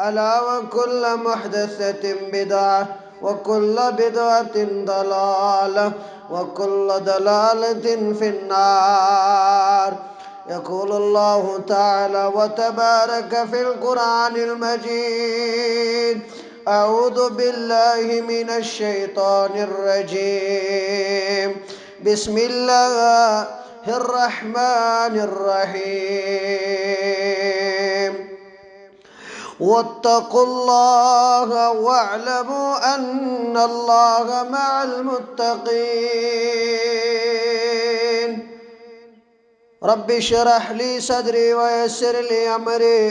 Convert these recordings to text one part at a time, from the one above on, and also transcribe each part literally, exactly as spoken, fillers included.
ألا وكل محدثة بدعة، وكل بدعة ضلالة، وكل ضلالة في النار. يقول الله تعالى وتبارك في القرآن المجيد: أعوذ بالله من الشيطان الرجيم. بسم الله الرحمن الرحيم. واتقوا الله واعلموا أن الله مع المتقين. رب اشرح لي صدري ويسر لي أمري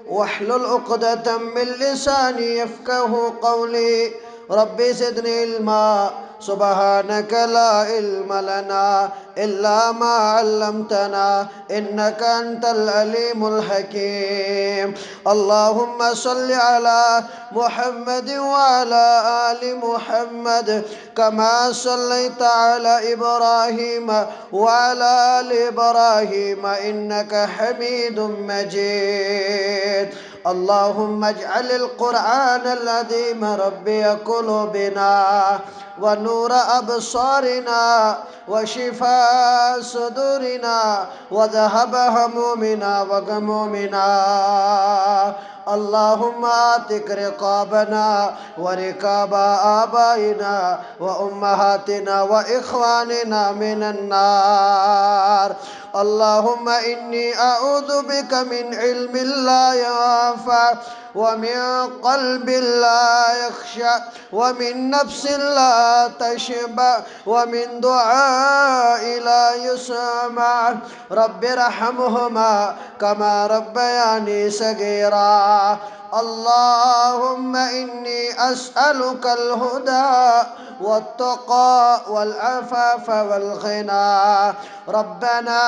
واحلل عقدة من لساني يفقه قولي. رب زدني علما. سبحانك لا علم لنا إلا ما علمتنا إنك أنت العليم الحكيم. اللهم صل على محمد وعلى آل محمد كما صليت على إبراهيم وعلى آل إبراهيم إنك حميد مجيد. اللهم اجعل القرآن العظيم ربيع قلوبنا ونور أبصارنا وشفاء صدورنا وذهاب همومنا وغمومنا. اللهم اعتق رقابنا ورقاب آبائنا وأمهاتنا وإخواننا من النار. اللهم إني أعوذ بك من علم لا ينفع، ومن قلب لا يخشع، ومن نفس لا تشبع، ومن دعاء لا يسمع. رب ارحمهما كما ربياني صغيرا. اللهم إني أسألك الهدى والتقى والعفاف والغنى. ربنا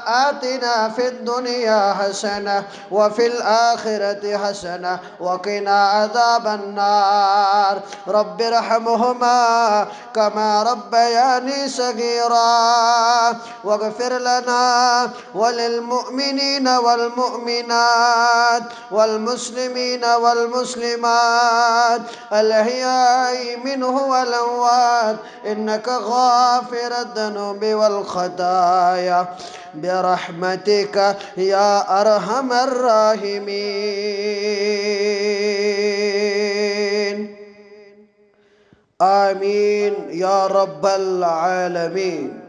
آتنا في الدنيا حسنة وفي الآخرة حسنة وقنا عذاب النار. رب ارحمهما كما ربياني صغيرا. واغفر لنا وللمؤمنين والمؤمنات والمسلمين والمسلمات الأحياء منه والأموات إنك غافر الذنوب والخطايا برحمتك يا أرحم الراحمين. آمين يا رب العالمين.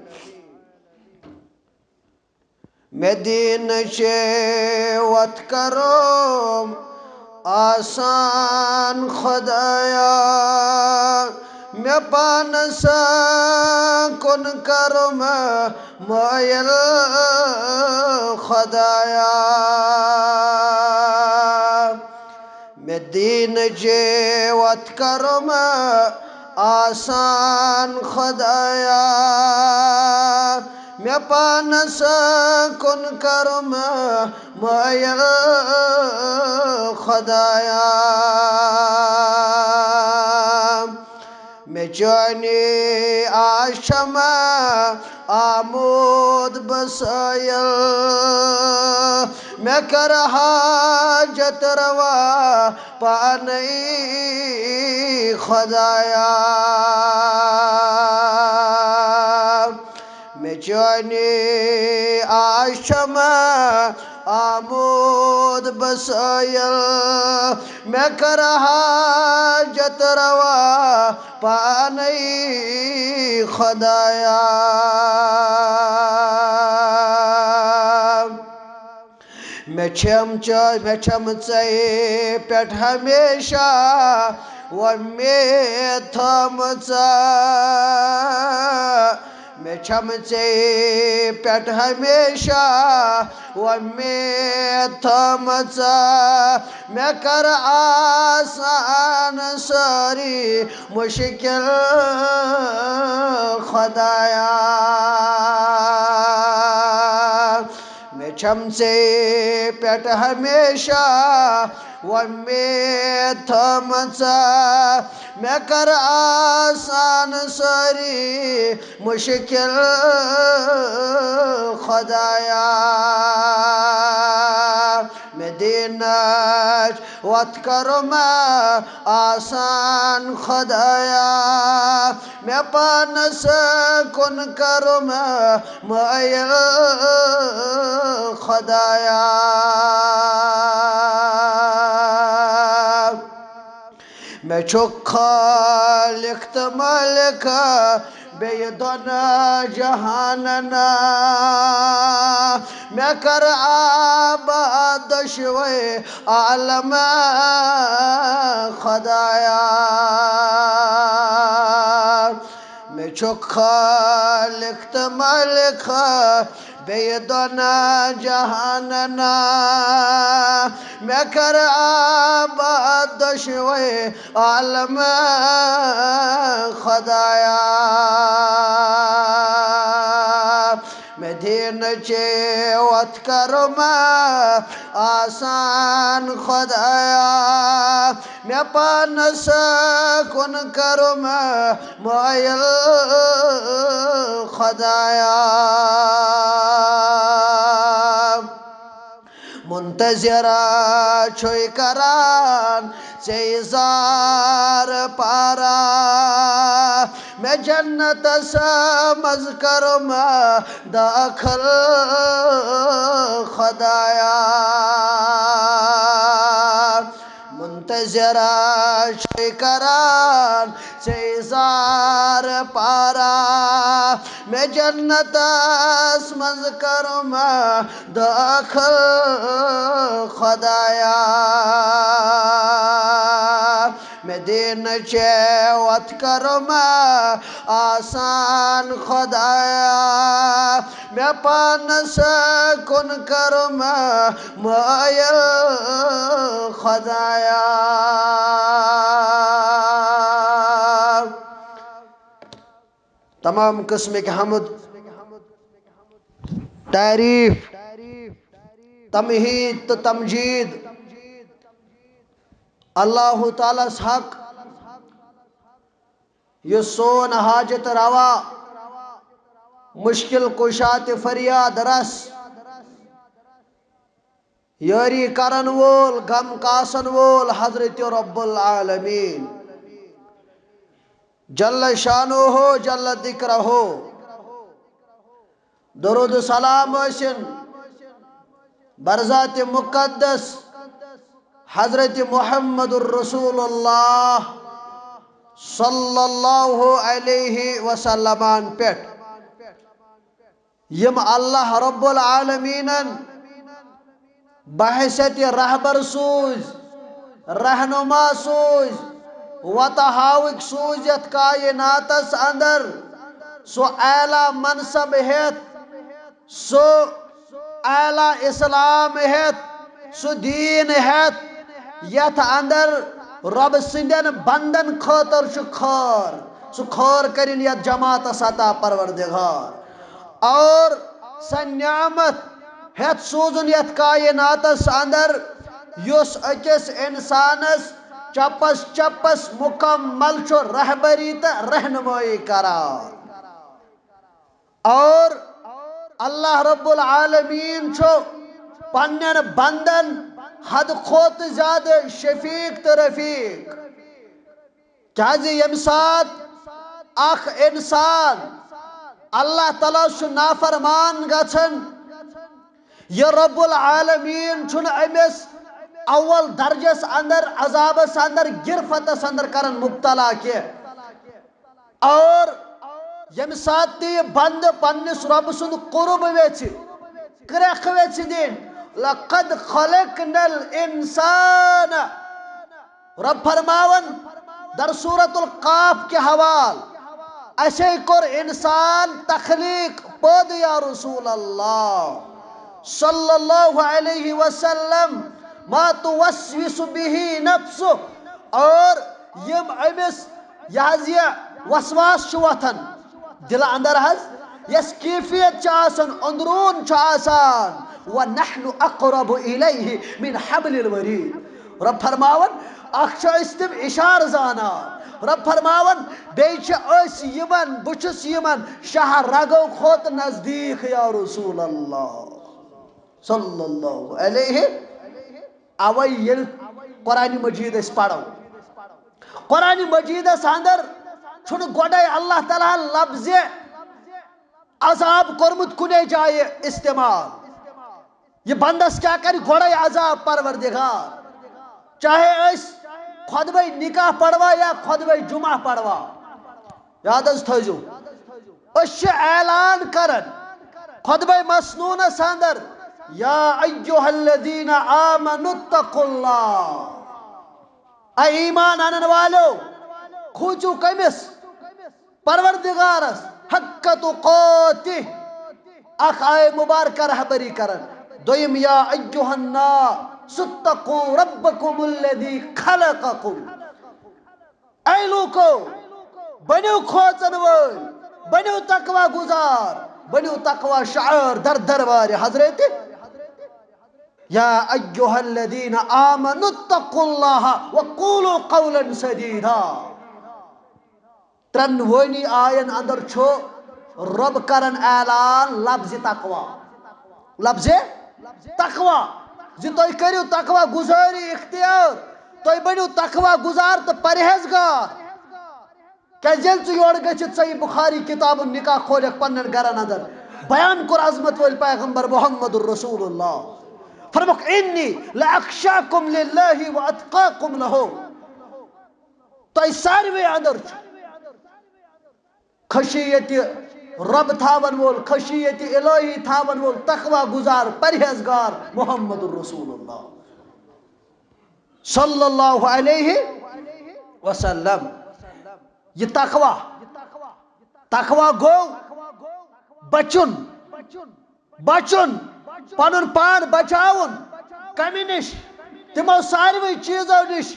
مےٚ دیٖنٕچے وَتھ کَرُم آسان خۄدایا، مےٚ پانَس کُن کَرُم مٲیِل خۄدایا۔ مےٚ دیٖنٕچے وَتھ کَرُم آسان خۄدایا، مےٚ پانَس کُن کَرُم مٲیِل خۄدایا۔ مےٚ چٲنی آش چھَم آمُت بہٕ سٲیِل، مےٚ کَر حاجت روا پانَے خۄدایا۔ مےٚ چٲنی آش چھَم آمُت بہٕ سٲیِل، مےٚ کَر حاجت روا پانَے خۄدایا۔ مےٚ چھَم چا-، مےٚ چھَم ژے پٮ۪ٹھ ہمیشہ وۄمید تھٲمٕژ۔ مےٚ چھَم ژے پٮ۪ٹھ ہمیشہ وۄمید تھٲمٕژ۔ مےٚ کَر آسان سٲری مُشکِل خۄدایا۔ مےٚ چھم ژے پٮ۪ٹھ ہمیشہ وۄمید تھٲمٕژ۔ مےٚ کر آسان سٲری مُشکِل، خۄدایا۔ مےٚ دیٖنٕچ وَتھ کَرُم آسان، خۄدایا۔ مےٚ پانَس کُن کَرُم مٲیِل، خۄدایا۔ مےٚ چھُ خالق تہٕ مٲلِک بیٚیہِ دۄن جہانن۔ مےٚ کر آباد دۄشوے عالم، خۄدایا۔ مےٚ چھُ خالق تہٕ مٲلِک بیٚیہِ دۄن جہانن۔ مےٚ کر آباد دۄشوے عالم، خۄدایا۔ مےٚ دیٖنٕچ وَتھ کَرُم آسان، خۄدایا۔ مےٚ پانَس کُن کَرُم مٲیِل، خۄدایا۔ منتظر چھُے کران ژے زار پارا، مےٚ جنتس منٛز کَرُم دٲخل، خۄدایا۔ منتظر چھُے کران ژے زار پارا، مےٚ جنتس منٛز کَرُم دٲخل، خۄدایا۔ مےٚ دیٖنٕچ وَتھ کَرُم آسان، خۄدایا۔ مےٚ پانَس کُن کَرُم مٲیِل، خۄدایا۔ تمام قٕسمٕکۍ حمد، تعریٖف، تمہیٖد تہٕ تمجیٖد اللہ تعالیٰ ہَس حق، یُس سون حاجت روا، مشکل کشا تہٕ فریاد رس، یٲری کرن وول، غم کاسن وول حضرت رب العالمین جل شانہ، جل ذکرہ۔ درود و سلام ٲسِن برذات مقدس حضرت محمد الرسول اللہ صلی اللہ علیہ وسلمن پٮ۪ٹھ، یِم اللہ رب العالمینن بحیثیت رہبر سوٗزۍ، رہنما سوٗزۍ، وتہٕ ہاوٕکۍ سوٗزۍ یتھ کائناتس اندر، سُہ اعلیٰ منصب ہٮ۪تھ، سُہ اعلیٰ اسلام ہٮ۪تھ، سُہ دیٖن ہٮ۪تھ، یتھ اندر رۄب سٕنٛدٮ۪ن بندن خٲطرٕ چھُ خٲر، سُہ خٲر کٔرِن یتھ جماعتس عطا پروردگار۔ اور سۄ نعمت ہٮ۪تھ سوٗزُن یتھ کائناتس اندر، یُس أکِس انسانس چپس چپس مکمل چھُ رہبری تہٕ رہنمٲیی کران۔ اور اللہ رب العالمین چھُ پننٮ۪ن بندن حد کھۄتہٕ زیادٕ شفیق تہٕ رفیق۔ کیازِ ییٚمہِ ساتہٕ اکھ انسان اللہ تعالیٰ ہَس چھُ نافرمان گژھان، یہِ رب العالمین چھُنہٕ أمِس اول درجس اندر عذابس اندر، گرفتس اندر کران مبتلا کینٛہہ۔ اور ییٚمہِ ساتہٕ تہِ یہِ بندٕ پننِس رۄبہٕ سُنٛد قرب ویژھِ، کرٛٮ۪کھ ویژھِ دِنۍ، لقد خلقنا الانسان، رۄب فرماوان در سورۃ القاف کہِ حوال، اسے کوٚر انسان تخلیق پٲدٕ یا رسول اللہ صلی اللہ علیہ وسلم، ما توسوس به نفسه، اور یِم أمِس یہِ حظ یہِ وسواس چھُ وۄتھان دِلہٕ اندر حظ، یۄس کیفیت چھِ آسان، اندروٗن چھُ آسان، ونحن اقرب الیہ من حبل الورید۔ رب فرماوان، اکھ چھِ أسۍ تِم اشارٕ زانان۔ رب فرماوان، بیٚیہِ چھِ أسۍ یِمن، بہٕ چھُس یِمن شاہ رگو کھۄتہٕ نزدیٖک، یا رسول اللہ صلی اللہ علیہ۔ اوے ییٚلہِ قرآن مجید أسۍ پرو، قرآن مجیدس اندر چھُنہٕ گۄڈے اللہ تعالیٰ لفظِ عذاب کوٚرمُت کُنے جایہِ استعمال۔ یہِ بندس کیٛاہ کرِ گۄڈے عذاب پروردگار؟ چاہے أسۍ خطبے نکاح پروا یا خطبے جمعہ پروا، یاد حظ تھٲیزیو، أسۍ چھِ اعلان کران خطبے مسنونس اندر، یا ایہا الذین آمنوا اتقوا اللہ، اے ایمان انن والو، کھوٗژِو کٔمِس؟ پروردگارس حق تقاته۔ اکھ آیہ مبارکہ رہبری کران۔ دوٚیِم، یا ایہا الناس اتقوا ربکم الذی خلقکم۔ اے لوٗکو، بٔنِو کھوژن وٲلۍ، بٔنِو تقوی گزار، بٔنِو تقوی شعار در دربارِ حضرت۔ یا ایہا الذین آمنوا اتقوا اللہ وقولوا قولا سدیدا۔ ترٛٮ۪ن وٲنی آین اندر چھُ رب کران اعلان لفظِ تقوی۔ لفظِ تقوی۔ زِ تُہۍ کٔرِو تقوی گزٲری اختیار۔ تُہۍ بٔنِو تقوی گزار تہٕ پرہیزگار۔ کیازِ ییٚلہِ ژٕ یورٕ گٔژھِتھ صحیح بخاری کتاب النکاح کھولکھ پننٮ۪ن گرن اندر، بیان کوٚر عظمت وٲلۍ پیغمبر محمد رسول اللہ۔ فرموکھ، انی لاخشاکم للہ واتقاکم لہ۔ تۄہہِ ساروٕے اندر چھُ خشیت رب تھاون وول، خشیت الہی تھاون وول، تقوی گزار، پرہیزگار محمد رسول اللہ صلی اللہ علیہ وسلم۔ یہ تقوی، تقوی گوٚو بچُن، بچُن، پنُن پان بچاوُن کمہِ نِش؟ تِمو ساروٕے چیٖزو نِش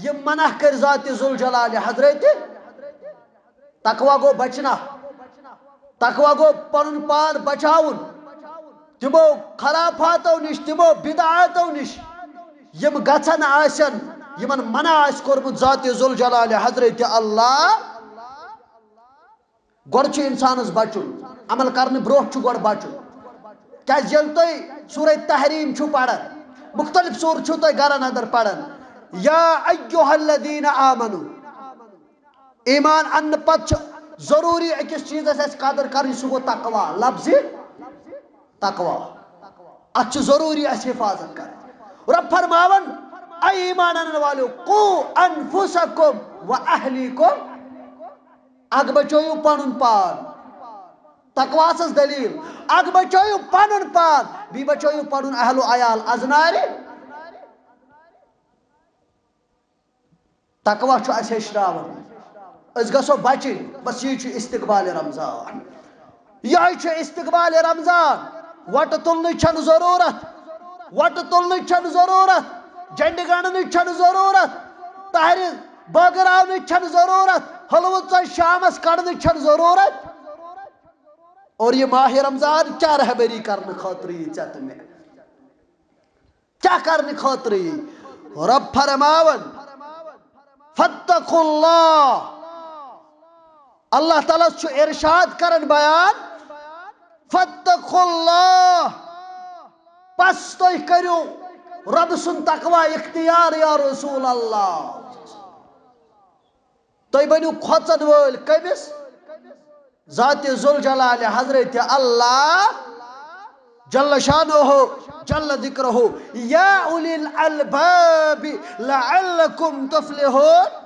یِم منع کٔرۍ ذاتِ ذوالجلالِ حضرتِ۔ تقوی گوٚو بچنا، تقوی گوٚو پنُن پان بچاوُن تِمو خرافاتو نِش، تِمو بدعاتو نِش یِم گژھن آسن، یِمن منع آسہِ کوٚرمُت ذاتِ ذوالجلالِ حضرتِ اللہ۔ گۄڈٕ چھُ انسانس بچُن، عمل کرنہٕ برونٛہہ چھُ گۄڈٕ بچُن۔ کیازِ ییٚلہِ تُہۍ سورہ تحریم چھِو پران، مختلف سورٕ چھِو تُہۍ گرن اندر پران، یا ایہا الذین آمنو، ایمان اننہٕ پتہٕ چھُ ضروٗری أکِس چیٖزس اَسہِ قدر کرٕنۍ، سُہ گوٚو تقوی، لفظِ تقوی۔ اتھ چھُ ضروٗری اَسہِ حفاظت کرٕنۍ۔ رب فرماوان، اے ایمان انن والو، قو انفسکم و اہلیکم۔ اکھ بچٲیِو پنُن پان۔ تقویٰ سٕنٛز دلیل۔ اکھ بچٲیِو پنُن پان، بیٚیہِ بچٲیِو پنُن اہل و عیال از نارِ۔ تقویٰ چھُ اَسہِ ہیٚچھناوان۔ أسۍ گژھو بچٕنۍ۔ بس یی چھُ استقبال رمضان۔ یہے چھُ استقبال رمضان۔ وۄٹہٕ تُلنٕچ چھنہٕ ضروٗرت۔ وۄٹہٕ تُلنٕچ چھنہٕ ضروٗرت۔ جنڈٕ گنڈنٕچ چھنہٕ ضروٗرت۔ تہرِ بٲگراونٕچ چھنہٕ ضروٗرت۔ حلوٕ ژۄچہِ شامس کڑنٕچ چھنہٕ ضروٗرت۔ اور یہ ماہ رمضان کیا رہبری کرنہٕ خٲطرٕ یی ژےٚ تہٕ مےٚ؟ کیا کرنہٕ خٲطرٕ یی؟ رب فرماوان، فاتقوا اللہ۔ اللہ تعالیٰ چھُ ارشاد کران بیان، فاتقوا اللہ۔ پس تُہۍ کٔرِو رب سُنٛد تقویٰ اختیار یا رسول اللہ۔ تُہۍ بٔنِو کھۄژن وٲلۍ کٔمِس؟ ذاتِ ذوالجلالِ حضرتِ اللہ جل شانہ جل ذکرہ۔ یا اولی الالباب لعلکم تفلحون۔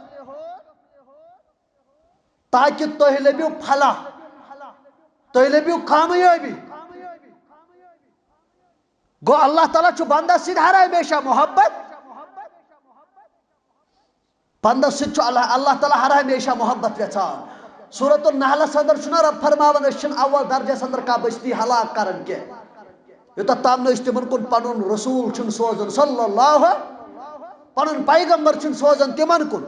تاکہ تُہۍ لٔبِو فلاح، تُہۍ لٔبِو کامیٲبی۔ گوٚو اللہ تعالیٰ چھُ بندس سۭتۍ ہر ہمیشہ محبت۔ بندس سۭتۍ چھُ اللہ، اللہ تعالیٰ ہر ہمیشہ محبت یژھان۔ سورۃ النحلس اندر چھُنہ رب فرماوان، أسۍ چھِنہٕ اول درجس اندر کانٛہہ بستی ہلاک کران کینٛہہ، یوٚتتھ تام نہٕ أسۍ تِمن کُن پنُن رسول چھِنہٕ سوزان، صلی اللہ، پنُن پیغمبر چھِنہٕ سوزان تِمن کُن۔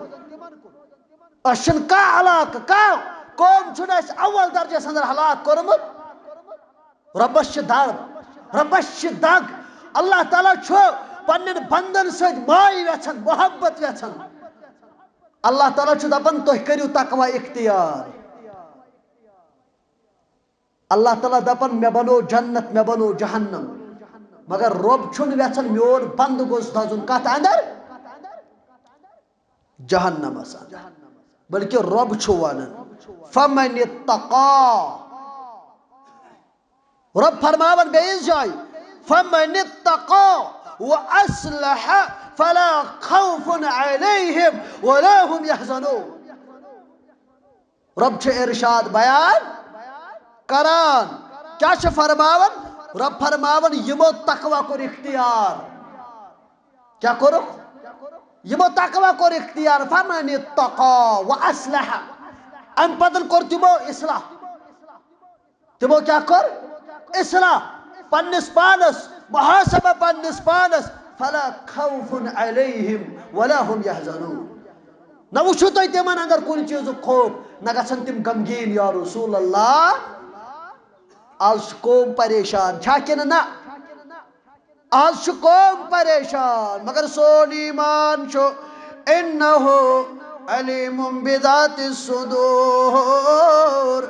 أسۍ چھِنہٕ کانٛہہ علاقہٕ، کانٛہہ قوم چھُنہٕ اَسہِ اول درجس اندر ہلاک کوٚرمُت، رۄبس چھِ دگ، رۄبس چھِ دگ۔ اللہ تعالیٰ چھُ پننٮ۪ن بندن سۭتۍ ماے یژھان، محبت یژھان۔ اللہ تعالیٰ چھُ دپان، تُہۍ کٔرِو تقوی اختیار۔ اللہ تعالیٰ دپان، مےٚ بنوو جنت، مےٚ بنوو جہنم، مگر رۄب چھُنہٕ یژھان میون بندٕ گوٚژھ دزُن کتھ اندر؟ جہنمس اندر۔ بلکہ رۄب چھُ ونان، فمن اتقا۔ رۄب فرماوان بیٚیِس جایہِ، فمن اتقا واصلح فلا خوف علیہم ولا هم يحزنون۔ رۄب چھُ ارشاد بیان کران، کیٛاہ چھُ فرماوان؟ رۄب فرماوان، یِمو تقوی کوٚر اختیار۔ کیٛاہ کوٚرُکھ؟ یِمو تقوی کوٚر اختیار، فمن اتقا واصلح۔ امہِ پتہٕ کوٚر تِمو اصلاح۔ تِمو کیٛاہ کوٚر؟ اصلاح پننِس پانس، محاسبہ پننِس پانس۔ فلا خوف علیہم ولا هم يحزنون۔ نہ وٕچھِو تُہۍ تِمن اندر کُنہِ چیٖزُک خوف، نہ گژھن تِم غمگیٖن۔ یا رسول اللہ، آز چھُ قوم پریشان، چھا کِنہٕ نہ؟ آز چھُ قوم پریشان، مگر سون ایمان چھُ، انہ علیم بذات الصدور۔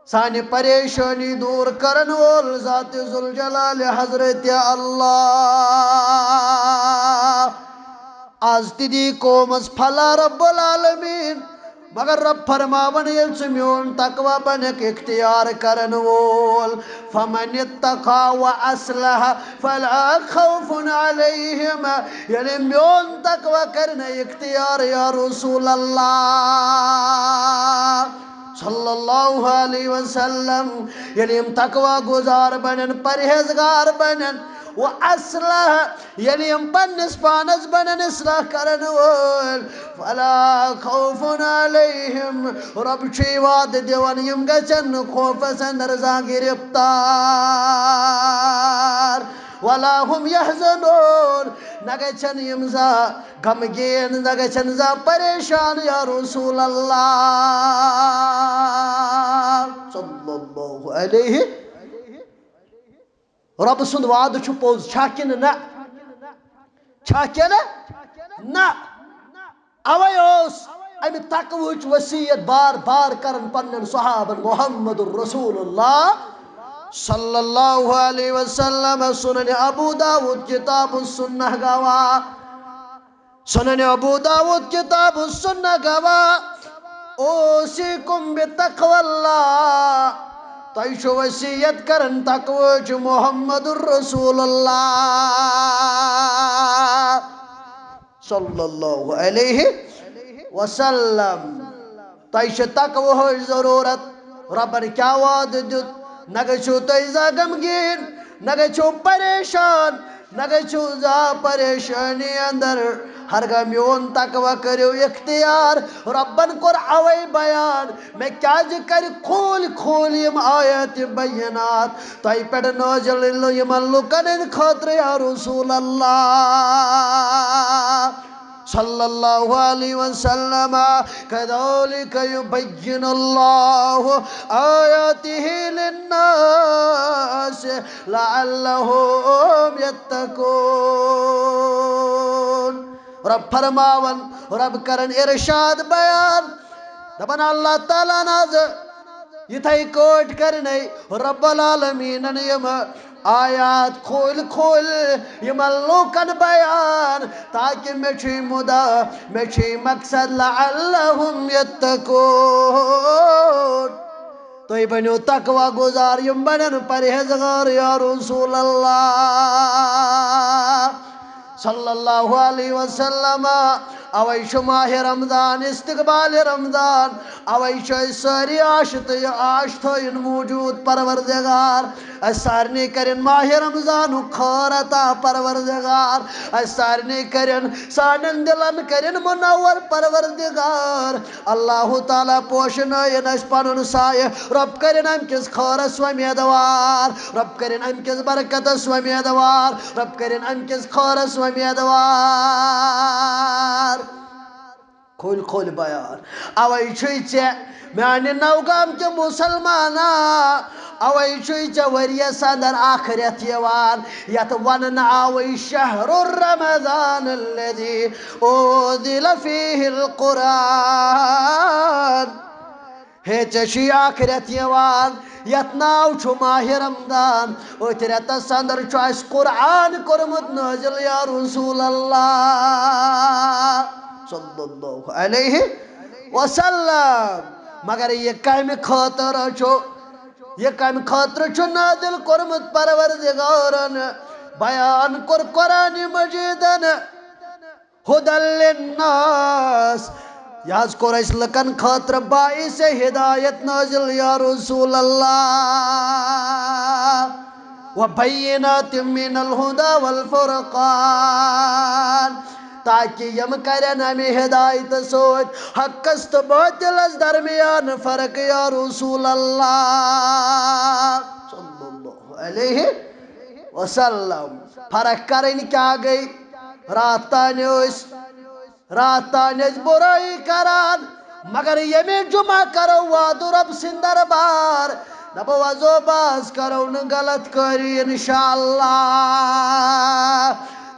سانہِ پریشٲنی دوٗر کرن وول ذات ذوالجلال حضرت اللہ۔ آز تہِ دی قومس پھلا رب العالمین، مگر رب فرماون، ییٚلہِ ژٕ میون تقوی بنکھ اختیار کرن وول، فمن اتقا واصلح فلا خوف علیہم، ییٚلہِ میون تقوی کرِ نہ اختیار، یا رسول اللہ صلی اللہ علیہ وسلم، ییٚلہِ یِم تقوی گزار بنن، پرہیزگار بنن، و اصلح، ییٚلہِ یِم پننِس پانس بنن اصلاح کرن وٲلۍ، فلا خوف علیہم، رب چھُ یہِ وعدٕ دِوان، یِم گژھن نہٕ خوفس اندر زانٛہہ گرفتار، ولا هم يحزنون، نہ گژھن یِم زانٛہہ غمگیٖن، نہ گژھن زانٛہہ پریشان، یا رسول اللہ صلی اللہ علیہ۔ رۄبہٕ سُنٛد وعدٕ چھُ پوٚز، چھا کِنہٕ نہ؟ چھا کِنہٕ نہ؟ اوے اوس امہِ تقوہٕچ وصیت بار بار کران پننٮ۪ن صحابن۔ محمد رسول اللہ صلی اللہ علیہ وسلم، سنن ابو داود کتاب السنہ گواہ، سنن ابو داود کتاب السنہ گواہ، اوصیکم بتقوی اللہ، تۄہہِ چھُ وصیت کران تقوہٕچ محمد رسول اللہ صلی اللہ علیہ وسلم۔ تۄہہِ چھِ تقوہٕچ ضروٗرت۔ رۄبن کیٛاہ وعدٕ دیُت؟ نہ گٔژھِو تُہۍ زانٛہہ غمگیٖن، نہ گٔژھِو پریشان، نہ گٔژھِو زانٛہہ پریشٲنی اندر۔ ہرگاہ میون تقوی کٔرِو اختیار۔ رۄبن کوٚر اوے بیان، مےٚ کیٛازِ کرِ کھوٗلۍ کھوٗلۍ یِم آیات بینات تۄہہِ پٮ۪ٹھ نٲزِل یِمن لُکن ہٕنٛدِ خٲطرٕ، یا رسول اللہ صلی اللہ علیہ وسلم، كذلك يبين الله آياته للناس لعلهم يتقون۔ رۄب فرماون، رۄب کرن ارشاد بیان، دپن اللہ تعالیٰ نازٕ یِتھے کٲٹھۍ کرنے رب العالمینن یِم آیات کھول کھول یِمن لوٗکن بیان، تاکہِ مےٚ چھُے مُدا، مےٚ چھُے مقصد، لعلہم یتقون۔ تُہۍ بٔنِو تقوی گُزار، یِم بنن پرہیزگار، یا رسول اللہ صلی اللہ علیہ وسلم۔ اوے چھُ ماہِ رمضان، استقبال رمضان، اوے چھُ أسۍ سٲری عاش تہٕ یہِ عاش تھٲیِن موجود پروردگار۔ اسہِ سارنٕے کٔرِن ماہِ رمضانُک خٲر عطا پروردگار۔ اسہِ سارنٕے کٔرِن، سانٮ۪ن دِلن کٔرِن منور پروردگار۔ اللہ تعالیٰ پوشنٲیِن اسہِ پنُن سایہِ۔ رۄب کٔرِن امہِ کِس خٲرس وۄمیدوار۔ رۄب کٔرِن امہِ کِس برکتس وۄمیدوار۔ رۄب کٔرِن امہِ کِس خٲرس وۄمیدوار۔ کھوٗلۍ کھوٗلۍ بیان۔ اوے چھُے ژےٚ میانہِ نوگام کہِ مُسلمانا، اوے چھُے ژےٚ ؤریَس اندر اکھ رٮ۪تھ یِوان، یتھ وننہٕ آوٕے شہر رمضان الذی انزل فیہ القرآن۔ ہے، ژےٚ چھُے اکھ رٮ۪تھ یِوان، یتھ ناو چھُ ماہِ رمضان۔ أتھۍ رٮ۪تس اندر چھُ اَسہِ قرآن کوٚرمُت نٲزِل یا رسول اللہ صلی اللہ علیہ وسلم۔ مگر یہِ کمہِ خٲطرٕ چھُ؟ یہِ کمہِ خٲطرٕ چھُ نٲزِل کوٚرمُت پروردگارن؟ بیان کوٚر قرآن مجیدن، ہدی للناس۔ یہِ حظ کوٚر اَسہِ لُکن خٲطرٕ باعث ہدایت نٲزِل یا رسول اللہ۔ وبینات من الہدی والفرقان، تاکہ یِم کرن امہِ ہدایتہٕ سۭتۍ حقس تہٕ باطلس درمیان فرق یا رسول اللہ صلی اللہ علیہ وسلم۔ فرق کرٕنۍ کیٛاہ گٔے؟ راتھ تانۍ ٲسۍ راتھ تانۍ ٲسۍ بُرٲیی کران، مگر ییٚمہِ جمعہ کرو وعدٕ رۄب سٕنٛدِ دربار، دپو وۄزو باز کرو نہٕ غلط کٲری انشاءاللہ۔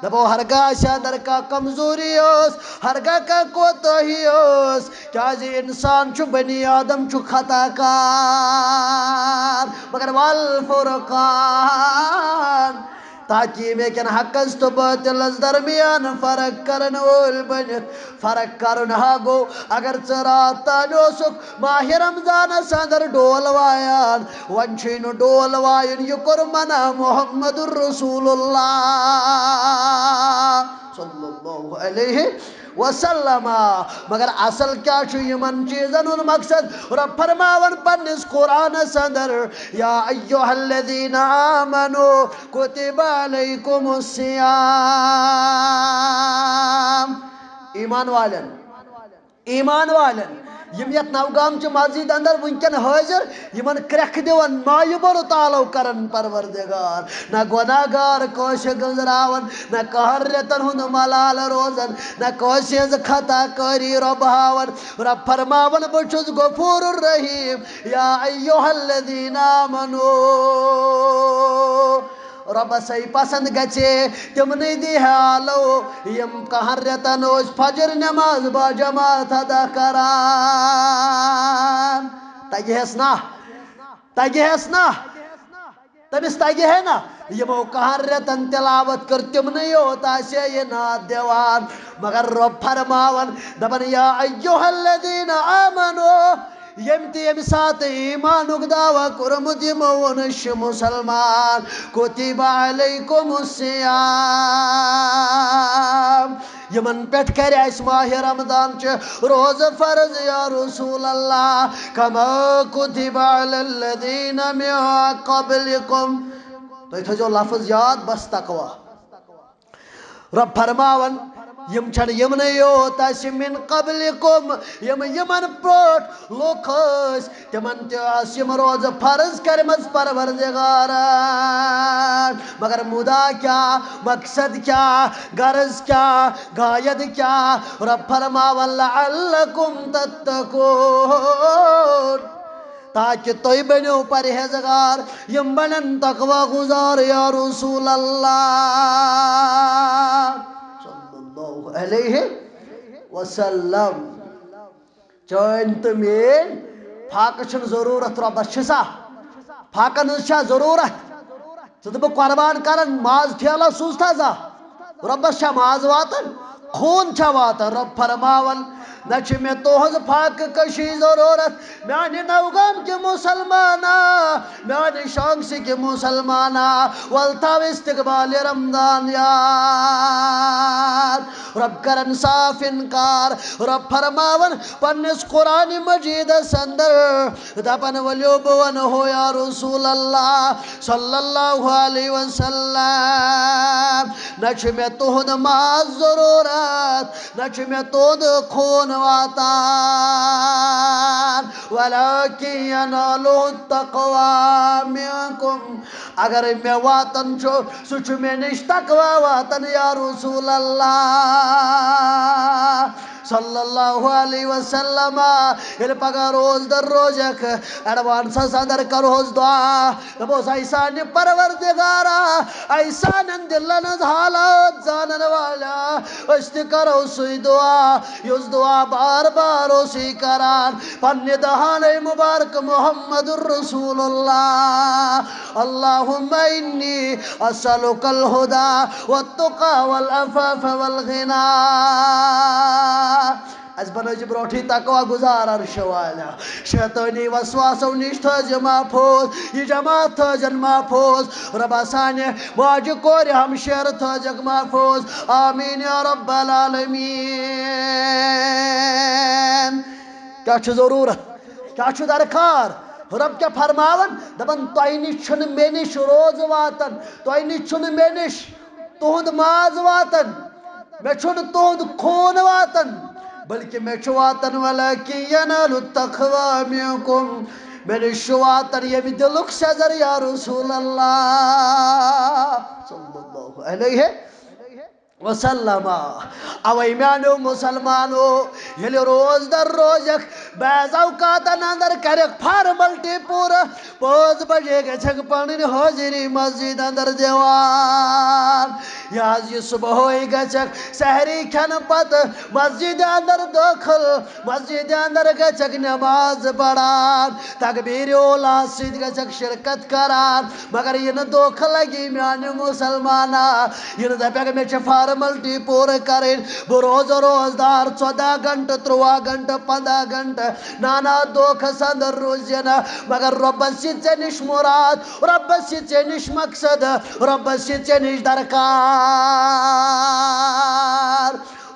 دپو ہرگاہ آسہِ اندر کانٛہہ کمزوری ٲس، ہرگاہ کانٛہہ کوتاہی ٲس، کیازِ انسان چھُ، بنی آدم چھُ خطا کار، مگر والفرقان، تاکہ یِم ہیٚکن حقس تہٕ باطلس درمیان فرق کرن وٲلۍ بٔنِتھ۔ فرق کرُن ہا گوٚو، اگر ژٕ راتھ تام اوسُکھ ماہِ رمضانس اندر ڈول وایان، وۄنۍ چھُے نہٕ ڈول وایُن، یہِ کوٚر منع محمد رسول اللہ صلی اللہ علیہ وسلم۔ مگر اصل کیٛاہ چھُ یِمن چیٖزن ہُنٛد مقصد؟ رۄب فرماوان پننِس قرآنس اندر، یا ایھا الذین آمنوا کتب علیکم الصیام۔ ایمان والٮ۪ن، ایمان والٮ۪ن، یِم یتھ نوگام چہِ مسجد اندر وٕنکٮ۪ن حٲضِر، یِمن کرٛٮ۪کھ دِوان، مایہِ بوٚرُت آلو کران پروردگار۔ نہ گۄناہ گار کٲنٛسہِ گٔنٛزراوان، نہ کہن رٮ۪تن ہُنٛد ملالہٕ روزان، نہ کٲنٛسہِ ہٕنٛز خطا کٲری رۄب ہاوان۔ رۄب فرماوان، بہٕ چھُس غفور الرحیم۔ یا ایھا الذین آمنوا، رۄبس ہے پسند گژھِ، تِمنٕے دِ حالو، یِم کہن رٮ۪تن ٲسۍ فجر نماز با جماعت ادا کران۔ تگہِ ہس نا؟ تگہِ ہس نا؟ تٔمِس تگہِ ہے نا؟ یِمو کہن رٮ۪تن تلاوت کٔر، تِمنٕے یوت آسہِ ہے یہِ نعت دِوان۔ مگر رۄب فرماوان، دپان، یا ایھا الذین آمنوا، ییٚمۍ تہِ ییٚمہِ ساتہٕ ایمانُک دعویٰ کوٚرمُت، یِمو ووٚن، أسۍ چھِ مُسلمان۔ کتب علیکم الصیام۔ یِمن پٮ۪ٹھ کرِ اَسہِ ماہِ رمضان چہِ روزٕ فرض یا رسول اللہ۔ کما کتب علی الذین من قبلکم۔ تُہۍ تھٲیزیو لفظ یاد، بس تقویٰ۔ رۄب فرماوان، یِم چھَنہٕ یِمنٕے یوت اَسہِ من قبلکم، یِم یِمن برونٛٹھ لُکھ ٲسۍ، تِمن تہِ ٲس یِم روزٕ فرض کٔرمٕژ پروردگارن۔ مگر مُدا کیٛاہ، مقصد کیٛاہ، غرض کیٛاہ، غایت کیٛاہ؟ رۄب فرماوان، لعلکم تتقون۔ تاکہ تُہۍ بٔنِو پرہیزگار، یِم بنن تقویٰ گزار یا رسول اللہ صلی اللہ علیہ وسلم۔ چٲنۍ تہٕ میٲنۍ فاقہٕ چھُنہٕ ضروٗرت رۄبس، چھِ سا؟ فاقن ہٕنٛز چھا ضروٗرت؟ ژٕ تہٕ بہٕ قۄربان کران، ماز ٹھیلس سوٗزتھا زانٛہہ؟ رۄبس چھا ماز واتان؟ خوٗن چھا واتان؟ رۄب فرماوان، نہ چھِ مےٚ تُہنٛز فاقہٕ کشی ضروٗرت۔ میانہِ نوگام کہِ مُسلمانا، میانہِ شانٛگسہِ کہِ مُسلمانا، ول تھاو استقبال رمضان یاد۔ رۄب کرن صاف انکار، رۄب فرماوان پننِس قرآن مجیدس اندر، دپان، ؤلِو بہٕ ونہو یا رسول اللہ صلی اللہ علیہ وسلم، نہ چھُ مےٚ تُہُنٛد ماز ضروٗرت، نہ چھُ مےٚ تُہُنٛد خوٗن واتان، ولکن ینالہ التقویٰ منکم، اگر مےٚ واتان چھُ، سُہ چھُ مےٚ نِش تقویٰ واتان یا رسول اللہ۔ صلی اللہ علیہ وسلم، ییٚلہِ پگاہ روزدر روزکھ، ایڈوانسس اندر کرہوس دعا، دپوس، اے سانہِ پروردگارا، اے سانٮ۪ن دلن ہٕنٛز حالات زانن والا، أسۍ تہِ کرو سُے دعا، یُس دعا بار بار اوسُے کران پننہِ دہانٕے مبارک محمد رسول اللہ۔ اللہم انی اسألک الہدی والتقی والعفاف والغنی۔ اسہِ بنٲوزِ برونٹھٕے تقوی گزار عرشہِ والیا۔ شیطٲنی وسواسو نِش تھٲوزِ محفوظ، یہِ جماعت تھٲوزٮ۪ن محفوظ۔ رۄبا سانہِ ماجہِ کورِ ہمشیرٕ تھٲوزٮ۪کھ محفوظ۔ آمین یا رب العالمین۔ کیٛاہ چھُ ضروٗرت؟ کیٛاہ چھُ درکار؟ رۄب کیٛاہ فرماوان؟ دپان، تۄہہِ نِش چھُنہٕ مےٚ نِش روزٕ واتان، تۄہہِ نِش چھُنہٕ مےٚ نِش تُہُنٛد ماز واتان، مےٚ چھُنہٕ تُہُنٛد خوٗن واتان، بلکہِ مےٚ چھُ واتان، ولیکن ینال التقوی منکم، مےٚ نِش چھُ واتان ییٚمہِ دِلُک سیٚزر، یا رسول اللہ صلی اللہ علیہ وسلم۔ اوے میانیو مسلمانو، ییٚلہِ روزدر روزکھ، بعض اوقاتن اندر کرکھ فارملٹی پوٗرٕ۔ پانٛژھ بجے گژھکھ پنٕنۍ حٲضری مسجد اندر دِوان۔ یہِ حظ یہِ صبحٲے گژھکھ سحری کھٮ۪نہٕ پتہٕ مسجد اندر دٲخل۔ مسجد اندر گژھکھ نماز پران، تکبیر اولا سۭتۍ گژھکھ شرکت کران۔ مگر یہِ نہٕ دھوکہ لگی میانہِ مسلمانا، یہِ نہٕ دپکھ مےٚ چھِ فارملٹی پوٗرٕ کرٕنۍ، بہٕ روزٕ روزدار ژۄدہ گھنٹہٕ، ترٛواہ گھنٹہٕ، پندہ گھنٹہٕ۔ نہ، نہ، دھوکس اندر روزِ نہٕ، مگر رۄبس چھِ ژےٚ نِش مراد، رۄبس چھِ ژےٚ نِش مقصد، رۄبس چھِ ژےٚ نِش درکار۔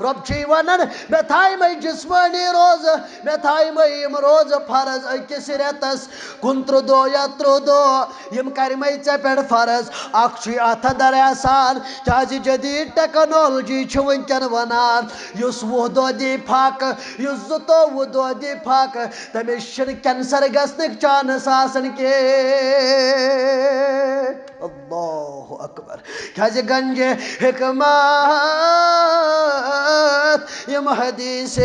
رۄب چھُے ونان، مےٚ تھایمَے جسمٲنی روزٕ، مےٚ تھایمَے یِم روزٕ فرض أکِس رٮ۪تس کُنترٕہ دۄہ یا ترٕٛہ دۄہ، یِم کرِمَے ژےٚ پٮ۪ٹھ فرض۔ اکھ چھُے اتھ اندر احسان، کیازِ جدید ٹیکنالوجی چھِ وٕنکٮ۪ن ونان، یُس وُہ دۄہ دی پھاکہٕ، یُس زٕتووُہ دۄہ دی پھاکہٕ، تٔمِس چھِنہٕ کینسر گژھنٕکۍ چانس آسان کینٛہہ۔ اللہ اکبر۔ کیازِ گنجِ حکمت یِم حدیث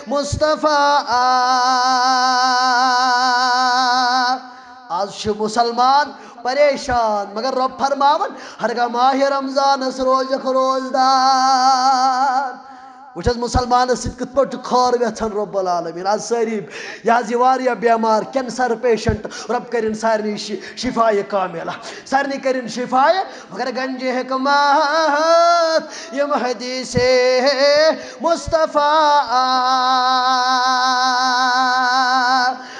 مصطفیٰ۔ آز چھِ مسلمان پریشان، مگر رۄب فرماوان، ہرگاہ ماہِ رمضانس روزکھ روزدار۔ وٕچھ حظ، مسلمانس سۭتۍ کِتھ پٲٹھۍ چھُ خٲر یژھان رب العالمین۔ آز سٲری، یہِ حظ یہِ واریاہ بٮ۪مار، کینسر پیشنٹ، رب کٔرِن سارنٕے شِ-، شفایہِ کاملہ، سارنٕے کٔرِن شفایہِ۔ مگر گنجِ حکمت یِم حدیث مصطفیٰ،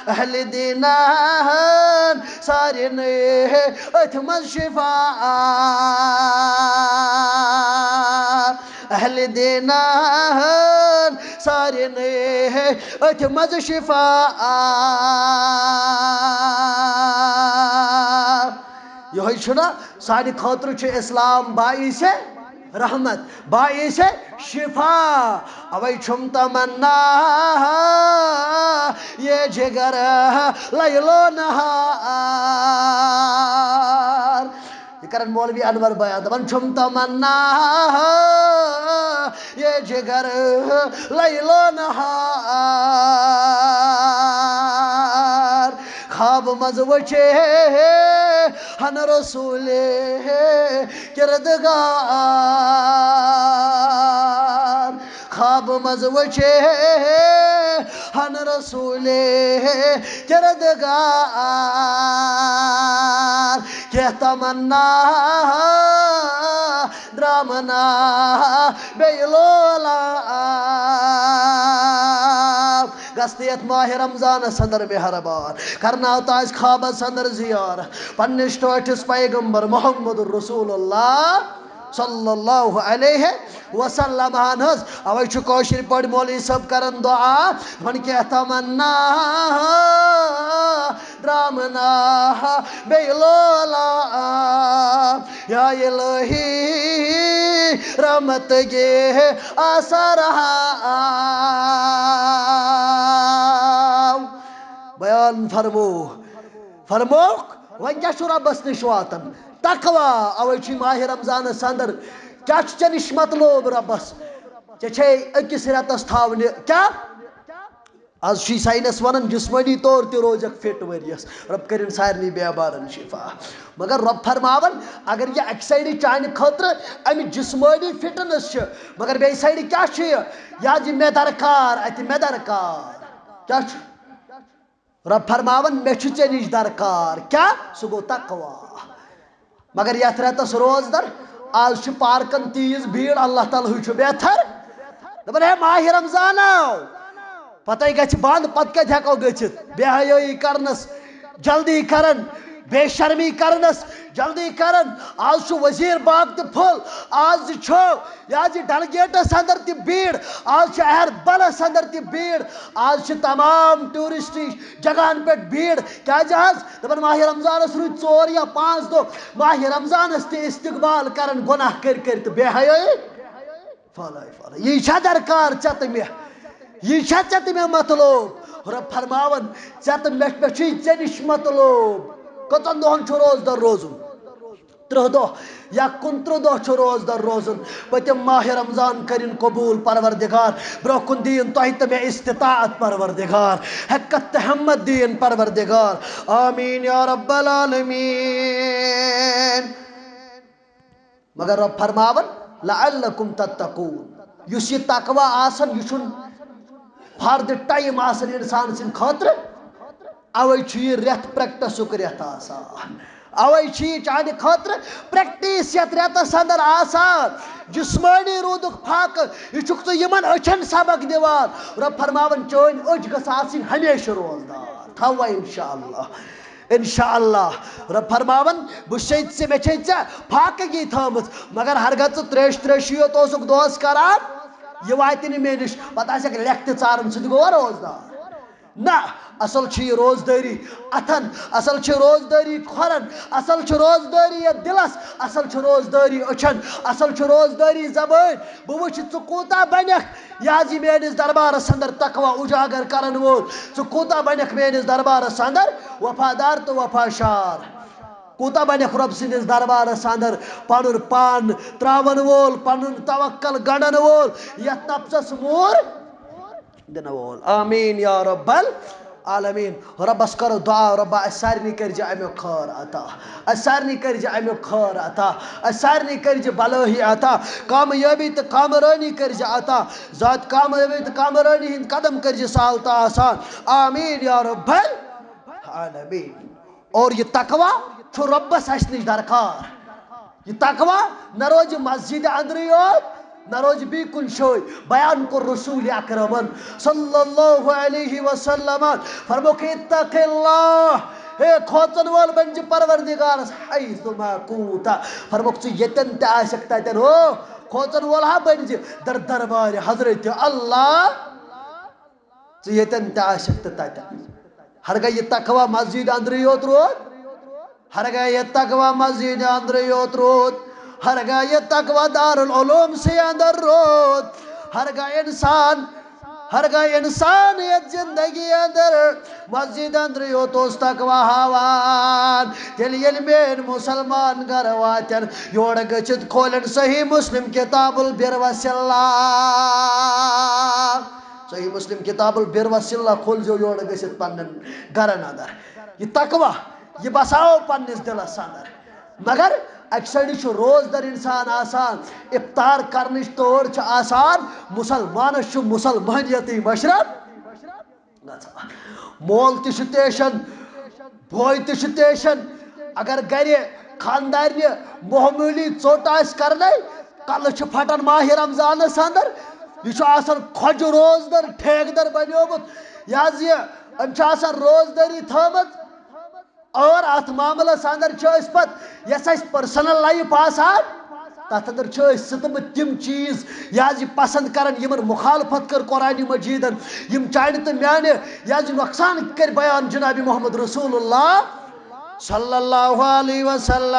اہل دینن سارنٕے أتھۍ منٛز شفا۔ اہل دینن سارنٕے أتھۍ منٛز شفا۔ یِہوٚے چھُنہ سانہِ خٲطرٕ چھُ اسلام باعث رحمت، باعث شفا۔ اوے چھُم تمنا یہ جگر لیل و نہار۔ یہِ کرن مولوی انور بیان، دپان چھُم تمنا یہ جگر لیل و نہار۔ خواب منٛز وٕچھے ہن رسول کردگار۔ خواب منٛز وٕچھے ہن رسول کردگار۔ کینٛہہ تمنا درامنا بیٚیہِ لولاب۔ گژھ تہٕ یتھ ماہِ رمضانس اندر مہربان، کرناو تہٕ اسہِ خوابس اندر زیارت پننِس ٹٲٹھِس پیغمبر محمد رسول اللہ صلی اللہ علیہ وسلم ہن ہٕنٛز۔ اوے چھُ کٲشِر پٲٹھۍ مولوی صٲب کران دعا، دپان کینٛہہ تمنا درامنا بیٚیہِ لولاب، یا الہی رحمت گے آسارا۔ بیان فرمو، فرموکھ، وۄنۍ کیٛاہ چھُ رۄبس نِش واتان؟ تقوی۔ اوے چھُ ماہِ رمضانس اندر کیٛاہ چھُ ژےٚ نِش مطلوب رۄبس؟ ژےٚ چھے أکِس رٮ۪تَس تھاونہِ کیٛاہ؟ از چھُے ساینس ونان جسمٲنی طور تہِ روزکھ فٹ ؤریس۔ رۄب کٔرِن سارنٕے بیمارن شفا۔ مگر رۄب فرماوان، اگر یہِ اکہِ سایڈٕ چانہِ خٲطرٕ امہِ جسمٲنی فٹنس چھِ، مگر بیٚیہِ سایڈٕ کیٛاہ چھُ یہِ؟ یہِ حظ یہِ مےٚ درکار، اتہِ مےٚ درکار۔ کیٛاہ چھُ؟ رۄب فرماوان، مےٚ چھُ ژےٚ نِش درکار۔ کیٛاہ؟ سُہ گوٚو تقوا۔ مگر یتھ رٮ۪تس روزدر، از چھِ پارکن تیٖژ بھیڑ، اللہ تعالیٰ ہٕے چھُ بہتر۔ دپان، ہے ماہِ رمضان آو، پتے گژھِ بند، پتہٕ کتہِ ہٮ۪کو گٔژھِتھ؟ بے حیٲیی کرنس جلدی کران، بے شرمی کرنس جلدی کران۔ از چھُ وزیر باغ تہِ پھُل، از چھُ، یہِ حظ یہِ ڈل گیٹس اندر تہِ بھیڑ، از چھِ اہربلس اندر تہِ بھیڑ، از چھِ تمام ٹورسٹ جگہن پٮ۪ٹھ بھیڑ۔ کیٛازِ حظ؟ دپان ماہِ رمضانس روٗدۍ ژور یا پانٛژھ دۄہ، ماہِ رمضانس تہِ استقبال کران گۄناہ کٔرۍ کٔرۍ تہٕ بے حیٲیی۔ فالے فالے۔ یی چھا درکار ژےٚ تہٕ مےٚ؟ یی چھا ژےٚ تہٕ مےٚ مطلوب؟ رۄب فرماوان، ژےٚ تہٕ مےٚ، مےٚ چھُے ژےٚ نِش مطلوب۔ کٔژن دۄہن چھُ روزدر روزُن؟ ترٕٛہ دۄہ یا کُنترٕٛہ دۄہ چھُ روزدر روزُن۔ پٔتِم ماہِ رمضان کٔرِن قبول پروردگار۔ برونٛہہ کُن دِیِن تۄہہِ تہٕ مےٚ استطاعت پروردگار، ہیٚکتھ تہٕ ہمت دِیِن پروردگار۔ آمین یا رب العالمین۔ مگر رۄب فرماوان، لعلکم تتقون۔ یُس یہِ تقوی آسان، یہِ چھُنہٕ فرد ٹایم آسان انسان سٕنٛدِ خٲطرٕ۔ اوے چھُ یہِ رٮ۪تھ پریکٹسُک رٮ۪تھ آسان۔ اوے چھُ یہِ چانہِ خٲطرٕ پریکٹس یتھ رٮ۪تس اندر آسان۔ جسمٲنی روٗدُکھ فاقہٕ، یہِ چھُکھ ژٕ یِمن أچھن سبق دِوان۔ رۄب فرماوان، چٲنۍ أچھ گٔژھ آسٕنۍ ہمیشہِ روزدار۔ تھاو وۄنۍ انشاءاللہ۔ انشاءاللہ۔ رۄب فرماوان، بہٕ چھسے ژےٚ، مےٚ چھے ژےٚ فاقگی تھٲومٕژ، مگر ہرگاہ ژٕ تریش تریشی یوت اوسُکھ دۄہس کران، یہِ واتہِ نہٕ مےٚ نِش، پتہٕ آسٮ۪کھ لیکھتہِ ژارن، سُہ تہِ گوٚوا روزدار؟ نہ، اصل چھِ یہِ روزدٲری اتھن، اصل چھِ روزدٲری کھۄرن، اصل چھِ روزدٲری یتھ دلس، اصل چھِ روزدٲری أچھن، اصل چھِ روزدٲری زبٲنۍ۔ بہٕ وٕچھِ ژٕ کوٗتاہ بنکھ، یہِ حظ یہِ میٲنِس دربارس اندر تقوی اجاگر کرن وول، ژٕ کوٗتاہ بنکھ میٲنِس دربارس اندر وفادار تہٕ وفاشار، کوٗتاہ بنکھ رۄب سٕنٛدِس دربارس اندر پنُن پان تراون وول، پنُن توکل گنڈن وول، یتھ نفسس موٗر دِنہٕ وول۔ آمین یا رب العالمین۔ رۄبس کرو دعا، رۄبا اسہِ سارنٕے کٔرزِ امیُک خٲر عطا، اسہِ سارنٕے کٔرزِ امیُک خٲر عطا، اسہِ سارنٕے کٔرزِ بلٲہی عطا، کامیٲبی تہٕ کامرٲنی کٔرزِ عطا، ذات کامیٲبی تہٕ کامرٲنی ہٕنٛدۍ قدم کٔرزِ سہل تہٕ آسان۔ آمین یا رب العالمین۔ اور یہِ تقوی چھُ رۄبس اسہِ نِش درکار۔ یہِ تقوی نہ روزِ مسجد اندرٕے یوت، نہ روزِ بیٚیہِ کُنہِ جایہِ۔ بیان کوٚر رسول اکرمن صلی اللہ علیہ وسلمن، فرمووُکھ، اتق اللہ، ہے کھوژن وول بنزِ پروردگارس، حیثما کنت۔ فرمووُکھ، ژٕ ییٚتٮ۪ن تہِ آسکھ تتٮ۪ن، ہو، کھوژن وول ہا بنزِ در دربارِ حضرت اللہ۔ ژٕ ییٚتٮ۪ن تہِ آسکھ تہٕ تتٮ۪ن۔ ہرگاہ یہِ تقوی مسجد اندرٕے یوت روٗد، ہرگاہ یہِ تقوی مسجد اندرٕے یوت روٗد، ہرگاہ یہِ تقوی دارالعلوم سٕے اندر روٗد، ہرگاہ انسان، ہرگاہ انسان یتھ زندگی اندر مسجد اندرٕے یوت اوس تقوی ہاوان، تیٚلہِ ییٚلہِ میٲنۍ مسلمان گرٕ واتن، یورٕ گٔژھِتھ کھولن صحیح مسلم کتاب البر وصلہ۔ صحیح مسلم کتاب البر وصلہ کھولزیو یورٕ گٔژھِتھ پننٮ۪ن گرن اندر۔ یہِ تقوی، یہِ بساو پننِس دلس اندر۔ مگر اکہِ سایڈٕ چھُ روزدر انسان آسان، افطار کرنٕچ تٲر چھِ آسان، مسلمانس چھُ مسلمانیتٕے مشرف گژھان۔ مول تہِ چھُ ٹیشن، بوے تہِ چھُ ٹیشن۔ اگر گرِ خاندارنہِ معموٗلی ژوٚٹ آسہِ کرنے، کلہٕ چھُ پھٹان ماہِ رمضانس اندر۔ یہِ چھُ آسان کھۄجہِ روزدر، ٹھیکہٕ در بنیومُت۔ یہِ حظ یہِ، أمۍ چھِ آسان روزدٲری تھٲومٕژ۔ اور اتھ معاملس اندر چھِ أسۍ پتہٕ، یۄس اسہِ پرسنل لایف آسان، تتھ اندر چھِ أسۍ سُہ تہٕ بہٕ تِم چیٖز، یہِ حظ یہِ پسند کران، یِمن مخالفت کٔر قرآن مجیدن، یِم چانہِ تہٕ میانہِ، یہِ حظ یہِ نۄقصان کٔرۍ بیان جناب محمد رسول اللہ صلی اللہ علیہ وسلم۔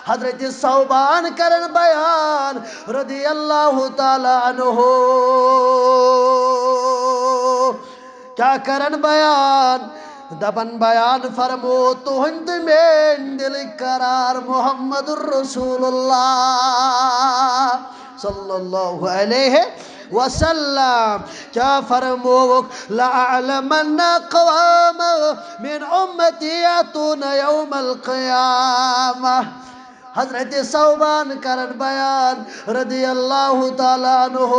حضرت ثوبان کرن بیان رضی اللہ تعالیٰ عنہ۔ کیٛاہ کرن بیان؟ دپن بیان فرمو تُہنٛد میٲنۍ دِلٕکۍ قرار محمد رسول اللہ۔ صلی اللہ علیہ وسلم کیا فرموک؟ لَأَعْلَمَنَّ أَقْوَامًا مِنْ أُمَّتِي يَأْتُونَ يَوْمَ الْقِيَامَةِ۔ حضرت ثوبان کرن بیان رضی اللہ تعالیٰ عنہ،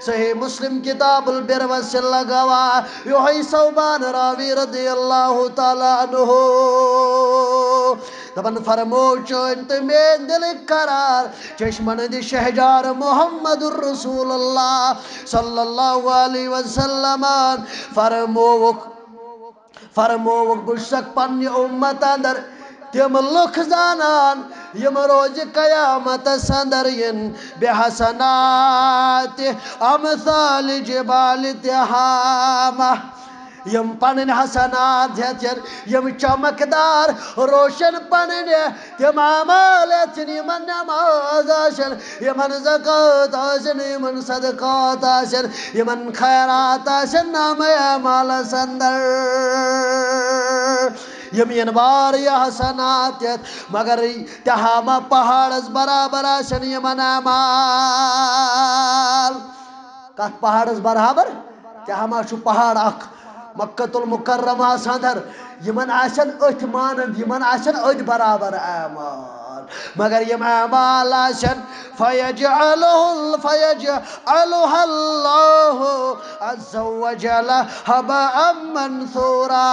صحیح مسلم کتاب البر والصلہ گواہ، یہوے ثوبان راوی رضی اللہ تعالیٰ عنہ۔ دپان فرمو چٲنۍ تہٕ میٲنۍ دِلٕکۍ قرار، چشمن ہٕنٛدِ شہجار محمد رسول اللہ صلی اللہ علیہ وسلم فرمووُکھ، فرمووُکھ، بہٕ چھُسکھ پننہِ اُمت اندر تِم لُکھ زانان، یِم روزِ قیامتس اندر یِن بحسنات امثال جبال تہامہ۔ یِم پنٕنۍ حسنات ہٮ۪تھ یِن، یِم چمکدار روشن پنٕنۍ تِم اعمال ہٮ۪تھ یِن، یِمن نماز آسن، یِمن زکوٰۃ آسن، یِمن صدقات آسن، یِمن خیرات آسن نامہ اعمالس اندر۔ یِم یِن واریاہ حسنات ہٮ۪تھ، مگر تہامہ پہاڑس برابر آسن یِمن اعمال۔ کتھ پہاڑس برابر؟ تہامہ چھُ پہاڑ اکھ مکہ المکرمہ ہس اندر۔ یِمن آسن أتھۍ مانند، یِمن آسن أتھۍ برابر اعمال، مگر یِم اعمال آسن فیجعلہ، فیجعلہ اللہ عز وجل ہباء منثورا۔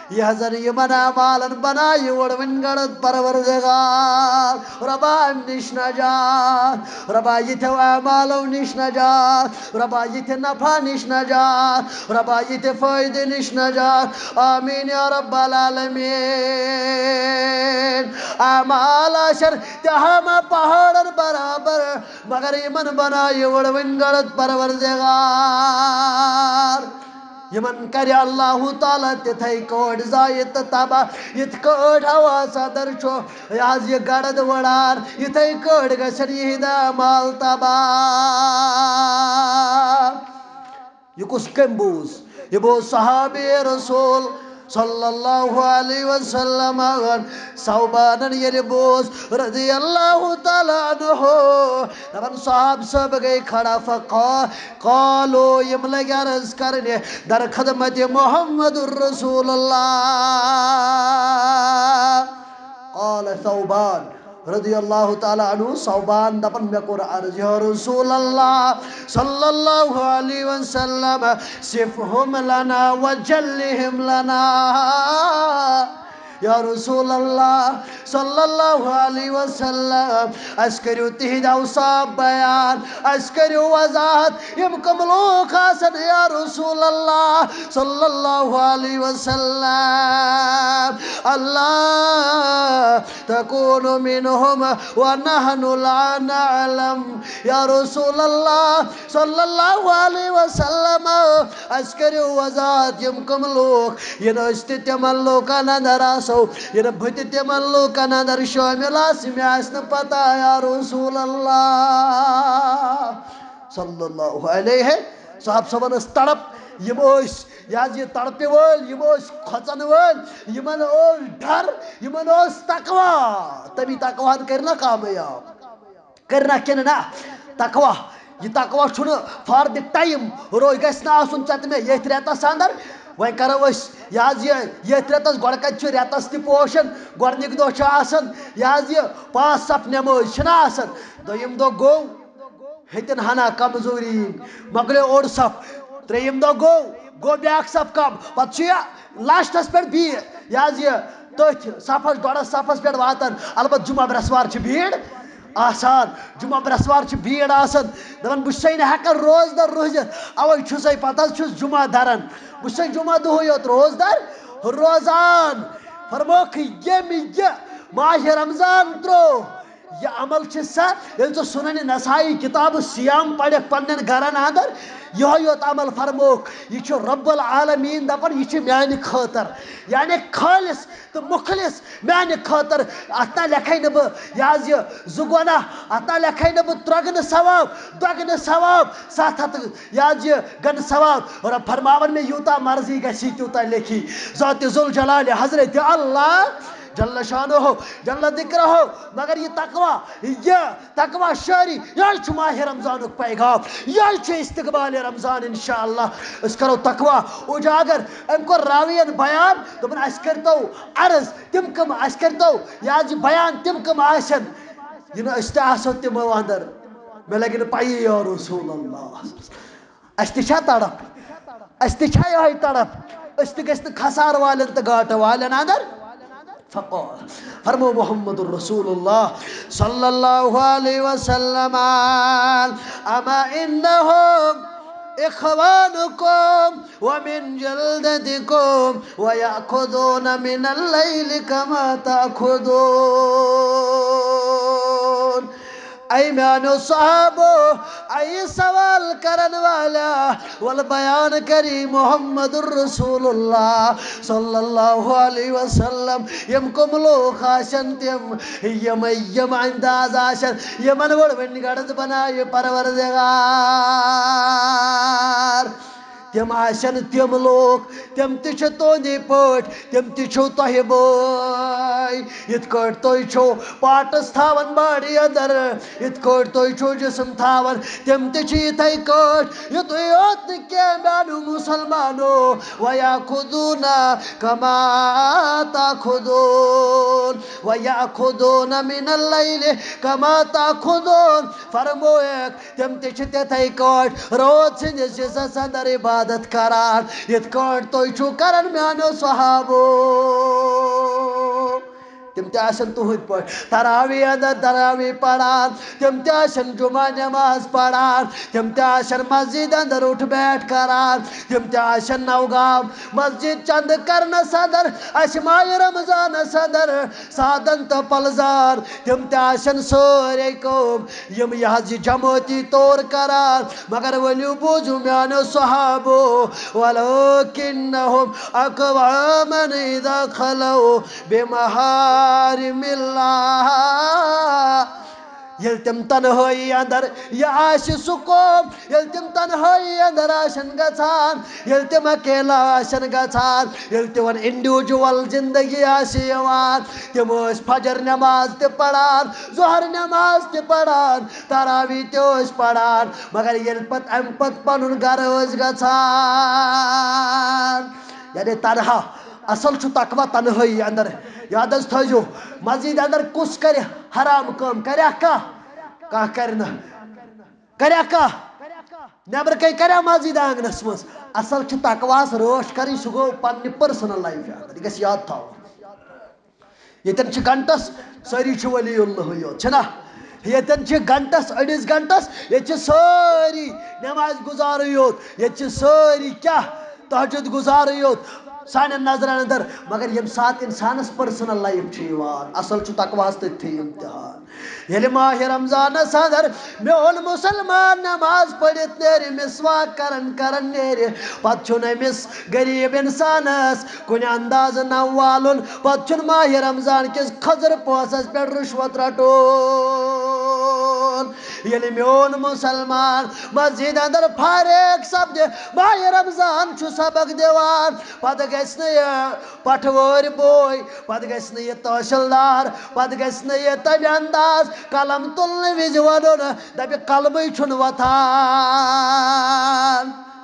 یہِ حظ زن یِمن اعمالن بنایہِ وُڑوٕنۍ گڑد پروردگار۔ رۄبا، امہِ نِش نجات۔ رۄبا، یِتھیو اعمالو نِش نجات۔ رۄبا، یِتھِ نفع نِش نجات۔ رۄبا، یِتھِ فٲیدٕ نِش نجات۔ آمین یا رب العالمین۔ اعمال آسن تہامہ پہاڑن برابر، مگر یِمن بنایہِ وُڑوٕنۍ گڑد پروردگار۔ یِمن کرِ اللہ تعالیٰ تِتھے کٲٹھۍ ضایع تہٕ تباہ، یِتھ کٲٹھۍ ہوا صدر چھُ، یہِ حظ یہِ گڑد وُڑان، یِتھے کٲٹھۍ گژھن یِہنٛدۍ اعمال تباہ۔ یہِ کُس کٔمۍ بوٗز؟ یہِ بوٗز صحابی رسول صلی اللہ علیہ وسلم۔ ثوبانن ییٚلہِ بوٗز رضی اللہ تعالیٰ عنہ، دپان صحابہ صٲب گٔے کھڑا، فقا-، قالو، یِم لٔگۍ عرض کرنہِ در خدمت محمد رسول اللہ۔ قال ثوبان رضی اللہ تعالیٰ عنہ، ثوبان دپان، مےٚ کوٚر عرض، یا رسول اللہ صلی اللہ علیہ وسلم، صفهم لنا وجلهم لنا۔ یا رسول اللہ صلی اللہ علیہ وسلم، اسہِ کٔرِو تِہنٛدۍ اوصاف بیان، اسہِ کٔرِو وضاحت، یِم کم لوٗکھ آسن یا رسول اللہ صلی اللہ علیہ وسلم۔ اللہ تکون منهم ونحن لا نعلم۔ یا رسول اللہ صلی اللہ علیہ وسلم، اسہِ کٔرِو وضاحت، یِم کم لوٗکھ، یِنہٕ أسۍ تہِ تِمن لوٗکن اندر آسو، یِنہٕ بہٕ تہِ تِمن لوٗکن اندر شٲمِل آسہٕ، مےٚ آسہِ نہٕ پتہ، یا رسول اللہ صلی اللہ علیہ۔ صحابہ صٲبن ٲس تڑپ، یِم ٲسۍ، یہِ حظ یہِ تڑپہِ وٲلۍ، یِم ٲسۍ کھۄژن وٲلۍ، یِمن اوس ڈر، یِمن اوس تقویٰ۔ تمی تقویٰ ہن کٔرۍ نا کامیاب، کٔرۍ نا کِنہٕ نہ؟ تقویٰ، یہِ تقویٰ چھُنہٕ for the time، روز گژھِ نہٕ آسُن ژےٚ تہٕ مےٚ ییٚتھۍ رٮ۪تس اندر۔ وۄنۍ کرو أسۍ یہِ حظ یہِ، ییٚتھۍ رٮ۪تس گۄڈٕ کتہِ چھُ رٮ۪تس تہِ پوشن، گۄڈنِکۍ دۄہ چھُ آسان یہِ حظ یہِ پانٛژھ صف نٮ۪مٲز، چھِنہ آسان؟ دوٚیِم دۄہ گوٚو، ہیٚتِن ہنا کمزوری یِنۍ، مۄکلیو اوٚڑ صف۔ ترٛیٚیِم دۄہ گوٚو، گوٚو بیٛاکھ صف کم۔ پتہٕ چھُ یہِ لاسٹس پٮ۪ٹھ بیٚیہِ، یہِ حظ یہِ تٔتھۍ صفس، ڈۄڈس صفس پٮ۪ٹھ واتان۔ البتہٕ جمعہ برٛٮ۪سوار چھِ بھیٖڑ آسان، جمعہ برٛٮ۪سوار چھِ بھیٖڑ آسان۔ دپان، بہٕ چھُسے نہٕ ہٮ۪کان روزدر روٗزِتھ، اوے چھُسے پتہٕ حظ چھُس جمعہ دران۔ بہٕ چھُسے جمعہ دۄہٕے یوت روزدر روزان۔ فرموکھ، ییٚمۍ یہِ ماہِ رمضان ترٛوو، یہِ عمل چھِ سا، ییٚلہِ ژٕ سُنن نسائی کتاب الصیام پرکھ پننٮ۪ن گرن اندر، یِہوٚے یوت عمل فرموکھ، یہِ چھُ رب العالمین دپان، یہِ چھِ میانہِ خٲطر، یعنی خالص تہٕ مُخلص میانہِ خٲطر۔ اتھ نہ لیکھے نہٕ بہٕ یہِ حظ یہِ زٕ گۄناہ، اتھ نہ لیکھے نہٕ بہٕ ترٛگنہٕ ثواب، دۄگنہٕ ثواب، ستھ ہتھ یہِ حظ یہِ گنہٕ ثواب۔ رب فرماوان، مےٚ یوٗتاہ مرضی گژھی تیوٗتاہ لیکھی۔ ذات ذوالجلال حضرت اللہ جل شانہ، جل ذکرہ۔ مگر یہ تقوی، یہ تقوی شعری، یہ چھُ ماہ رمضانُک پیغام، یہ چھُ استقبال رمضان۔ انشاءاللہ أسۍ کرو تقوی اجاگر۔ أمۍ کوٚر راوین بیان، دوٚپُن، اسہِ کٔرتو عرض، تِم کم، اسہِ کٔرتو یہِ حظ یہِ بیان، تِم کم آسن، یہِ نہٕ أسۍ تہِ آسو تِمو اندر۔ مےٚ لگہِ نہٕ پَیی یا رسول اللہ۔ اسہِ تہِ چھا تڑپ؟ اسہِ تہِ چھا یِہوٚے تڑپ؟ أسۍ تہِ گٔژھۍ نہٕ خسارٕ والٮ۪ن تہٕ گاٹہٕ والٮ۪ن اندر۔ فقال، فرمو محمد رسول اللہ صلی اللہ علیہ وسلم، اما انہم اخوانکم ومن جلدتکم ویأخذون من اللیل کما تأخذون۔ اے میانیو صحابو، اے سوال کرن والا، ول بیان کری محمد رسول اللہ صلی اللہ علیہ وسلم، یم کم لوگ آسن تم، یم، یم انداز آسن، یمن وڑ ونی گڑد بنائے پروردگار۔ تِم آسن تِم لوٗکھ، تِم تہِ چھِ تُہنٛدی پٲٹھۍ، تِم تہِ چھِو تۄہہِ بٲے۔ یِتھ کٲٹھۍ تُہۍ چھِو پارٹس تھاوان باڈی اندر، یِتھ کٲٹھۍ تُہۍ چھِو جسم تھاوان، تِم تہِ چھِ یِتھے کٲٹھۍ۔ یُتُے یوت نہٕ کینٛہہ میانیو مسلمانو، ویأخذون کما تأخذون، ویأخذون من اللیل کما تأخذون۔ فرمویکھ، تِم تہِ چھِ تِتھے کٲٹھۍ رٲژ ہٕنٛدِس حصس اندر عبادت کران، یِتھ کٲٹھۍ تُہۍ چھِو کران میانیو صحابو۔ تِم تہِ آسن تُہنٛدۍ پٲٹھۍ تراویح اندر تراویح پران، تِم تہِ آسن جمعہ نماز پران، تِم تہِ آسن مسجد اندر اٹھ بیٹھ کران، تِم تہِ آسن نوگام مسجد چندٕ کرنس اندر، اسہِ ماہِ رمضانس اندر سادن تہٕ پلزان، تِم تہِ آسن سٲرے کٲم یِم یہِ حظ یہِ جمٲعتی طور کران۔ مگر ؤلِو بوٗزِو میانیو صحابو، ولکنہم اقوام اذا خلو بمحارم اللہ۔ ییٚلہِ تِم تنہٲیی اندر یہِ آسہِ سُہ قوم، ییٚلہِ تِم تنہٲیی اندر آسن گژھان، ییٚلہِ تِم اکیلا آسن گژھان، ییٚلہِ تِمن انڈیویجول زندگی آسہِ یِوان، تِم ٲسۍ فجر نماز تہِ پران، ظہر نماز تہِ پران، تراویح تہِ ٲسۍ پران، مگر ییٚلہِ پتہٕ امہِ پتہٕ پنُن گرٕ ٲسۍ گژھان، یعنی تنہا، اصل چھُ تقوی تنہٲیی اندر۔ یاد حظ تھٲیزیو، مسجد اندر کُس کرِ حرام کٲم؟ کریا کانٛہہ؟ کانٛہہ کرِ نہٕ۔ کریا کانٛہہ؟ نٮ۪برٕ کَنۍ کریا مسجد آنگنس منٛز؟ اصل چھُ تقواہس رٲچھ کرٕنۍ، سُہ گوٚو پننہِ پرسنل لایفہِ اندر، یہِ گژھِ یاد تھاوُن۔ ییٚتٮ۪ن چھِ گھنٹس سٲری چھِ ولی اللہٕے یوت، چھِنا؟ ییٚتٮ۪ن چھِ گھنٹس، أڑِس گھنٹس، ییٚتہِ چھِ سٲری نماز گزارٕے یوت، ییٚتہِ چھِ سٲری کیٛاہ؟ تہجد گزارٕے یوت سانٮ۪ن نظرن اندر۔ مگر ییٚمہِ ساتہٕ انسانس پرسنل لایف چھِ یِوان، اصل چھُ تقواہس تٔتھی امتحان۔ ییٚلہِ ماہِ رمضانس اندر میون مسلمان نماز پٔرِتھ نیرِ، مسواک کرن کرن نیرِ، پتہٕ چھُنہٕ أمِس غریب انسانس کُنہِ اندازٕ نو والُن، پتہٕ چھُنہٕ ماہِ رمضان کِس خضر پونٛسس پٮ۪ٹھ رُشوت رٹُن۔ ییٚلہِ میون مسلمان مسجد اندر فارغ سپدِ، ماہِ رمضان چھُ سبق دِوان، پتہٕ گژھِ نہٕ یہِ پٹھوٲرۍ بوے، پتہٕ گژھِ نہٕ یہِ تحصیلدار، پتہٕ گژھِ نہٕ یہِ تمہِ انداز قلم تُلنہٕ وِزِ ونُن، دپہِ قلمٕے چھُنہٕ وۄتھان۔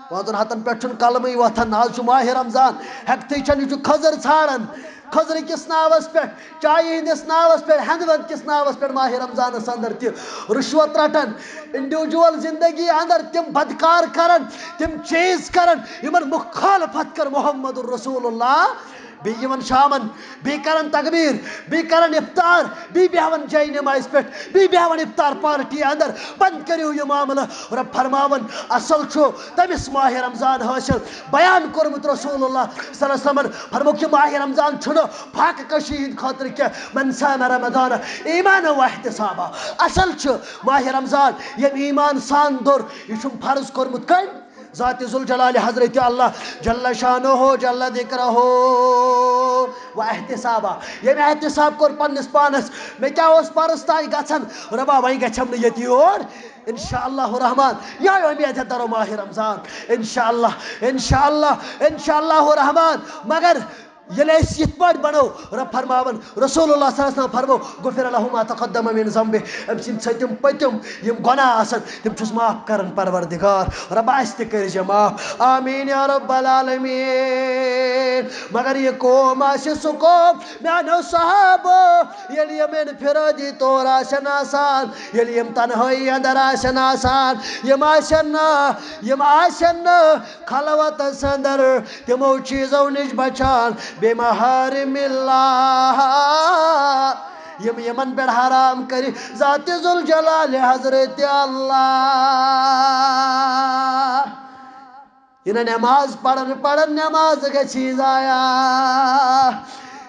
پانٛژن ہتن پٮ۪ٹھ چھُنہٕ قلمٕے وۄتھان۔ آز چھُ ماہِ رمضان، ہٮ۪کتھٕے چھَنہٕ، یہِ چھُ خضر ژھانڈان۔ خضرٕ کِس ناوس پٮ۪ٹھ، چایہِ ہٕنٛدِس ناوس پٮ۪ٹھ، ہٮ۪نٛدوٮ۪نٛد کِس ناوس پٮ۪ٹھ ماہِ رمضانس اندر تہِ رُشوت رٹان، انڈیویجول زندگی اندر تِم بدکار کران، تِم چیز کران، یِمن مخالفت کر محمد رسول اللہ۔ بیٚیہِ یِوان شامن، بیٚیہِ کران تکبیر، بیٚیہِ کران افطار، بیٚیہِ بیٚہوان جاے نمازِ پٮ۪ٹھ، بیٚیہِ بیٚہوان افطار پارٹی اندر۔ بند کٔرِو یہِ معاملہٕ۔ رب فرماوان، اصل چھُ تٔمِس ماہِ رمضان حٲصِل۔ بیان کوٚرمُت رسول اللہ صلی اللہ علیہ وسلمن، فرمووُکھ، یہِ ماہِ رمضان چھُنہٕ فاقہٕ کشی ہٕنٛدِ خٲطرٕ کینٛہہ۔ من صام رمضان ایمانا و احتسابا۔ اصل چھُ ماہِ رمضان ییٚمۍ ایمان سان دوٚر، یہِ چھُم فرض کوٚرمُت کٔمۍ؟ ذات ذوالجلال حضرت اللہ جل شانہ جل ذکرہ و احتسابا۔ ییٚمۍ احتساب کوٚر پننِس پانس، مےٚ کیٛاہ اوس پرس تام گژھان، ربا وۄنۍ گژھم نہٕ ییٚتہِ یور۔ انشاءاللہ الرحمن، یہے امید ہے درو ماہِ رمضان۔ انشاءاللہ، انشاءاللہ، انشاءاللہ الرحمن۔ مگر ییٚلہِ أسۍ یِتھ پٲٹھۍ بنو، رب فرماوان، رسول اللہ صلی اللہ علیہ وسلم فرمو، "غفر لہ ما تقدم من ذنبہ"، أمۍ سٕنٛدۍ ژھٔتِم پٔتِم یِم گۄناہ آسن، تِم چھُس معاف کران پروردگار۔ رب، اَسہِ تہِ کٔرۍ زِ معاف۔ آمین یا رب العالمین۔ مگر یہِ قوم آسہِ سُہ قوم، میانیو صحابو، ییٚلہِ یِم انفرادی طور آسن آسان، ییٚلہِ یِم تنہٲیی اندر آسن آسان، یِم آسن نہٕ، یِم آسن نہٕ خلوتس اندر تِمو چیٖزو نِش بچان، بے محارم اللہ، یِم یِمن پٮ۪ٹھ حرام کٔرِ ذات ذوالجلال حضرت اللہ۔ یہِ نہ نماز پرن پرن نماز گژھی ضایع۔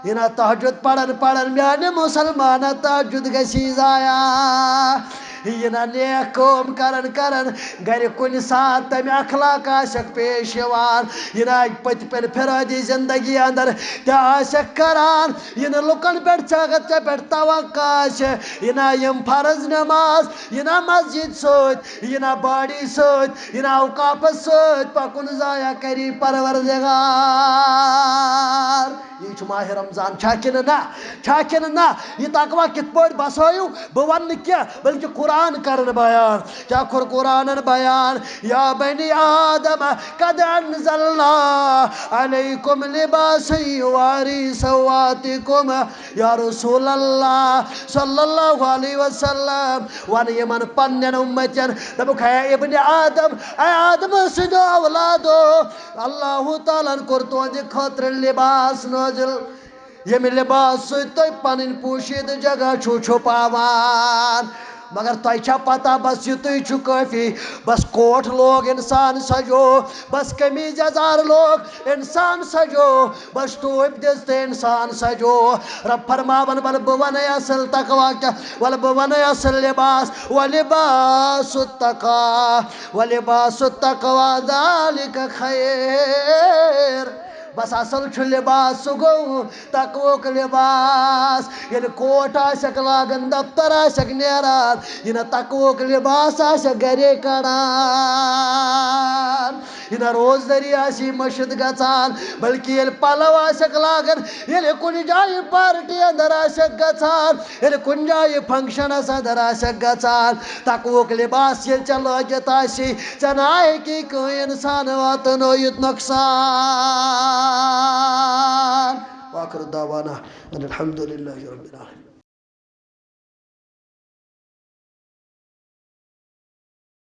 یہِ نہ تہجد پرن پرن میانہِ مسلمان تہجد گژھی ضایع۔ یہِ نہ نیک کٲم کرن کرن گرِ کُنہِ ساتہٕ تمہِ اخلاق آسکھ پیش یوان۔ یہِ نہ پٔتۍ پٮ۪ن فرٲدی زندگی اندر تہِ آسکھ کران۔ یہِ نہ لُکن پٮ۪ٹھ ژےٚ، ژےٚ پٮ۪ٹھ توقع آسہِ۔ یہِ نہ یِم فرض نماز، یہِ نہ مسجد سۭتۍ، یہِ نہ باڈی سۭتۍ، یہِ نہ اوقافس سۭتۍ پکُن ضایع کری پروردگار۔ یہِ چھُ ماہِ رمضان، چھا کِنہٕ نہ؟ چھا کِنہٕ نہ؟ یہِ تقوی کِتھ پٲٹھۍ بسٲیِو؟ بہٕ ونہٕ نہٕ کینٛہہ، بلکہِ قرآن کرن بیان۔ کیٛاہ کوٚر قرآنن بیان؟ یا بنی آدم قد انزلنا علیکم لباسا یواری سوآتکم۔ یا رسول اللہ صلی اللہ علیہ وسلم، ون یمن پنن امتین، دپک، اے ابن آدم، اے آدم سٕنٛدیو اولادو، اللہ تعالیٰ ہن کوٚر تُہنٛدِ خٲطرٕ لباس نٲزِل، ییٚمہِ لباس سۭتۍ تُہۍ پنٕنۍ پوشیدٕ جگہ چھِو چھُپاوان۔ مگر تۄہہِ چھا پتہ، بس یُتُے چھُ کٲفی۔ بس کوٹ لوگ انسان سجو، بس قمیض یزار لوگ انسان سجو، بس ٹوپۍ دِژ تہٕ انسان سجو۔ رب فرماوان، ولہٕ بہٕ ونَے اصل تقوی کیٛاہ، ولہٕ بہٕ ونَے اصل لباس، ولباس التقوی، ولباس التقوی ذالک خیر۔ بس اصل چھُ لباس، سُہ گوٚو تقوہُک لباس۔ ییٚلہِ کوٹ آسٮ۪کھ لاگان، دفتر آسٮ۪کھ نیران، یہِ نہ تقوہُک لباس آسٮ۪کھ گرے کڑان، یہِ نہ روزدٔری آسی مٔشِتھ گژھان، بلکہِ ییٚلہِ پلو آسٮ۪کھ لاگان، ییٚلہِ کُنہِ جایہِ پارٹی اندر آسٮ۪کھ گژھان، ییٚلہِ کُنہِ جایہِ فنکشنس اندر آسٮ۪کھ گژھان، تقوہُک لباس ییٚلہِ ژےٚ لٲگِتھ آسی، ژےٚ نہ ہیٚکی کٕہٕنۍ انسان واتنٲیِتھ نۄقصان۔ وآخر دعوانا ان الحمد للہ رب العالمین۔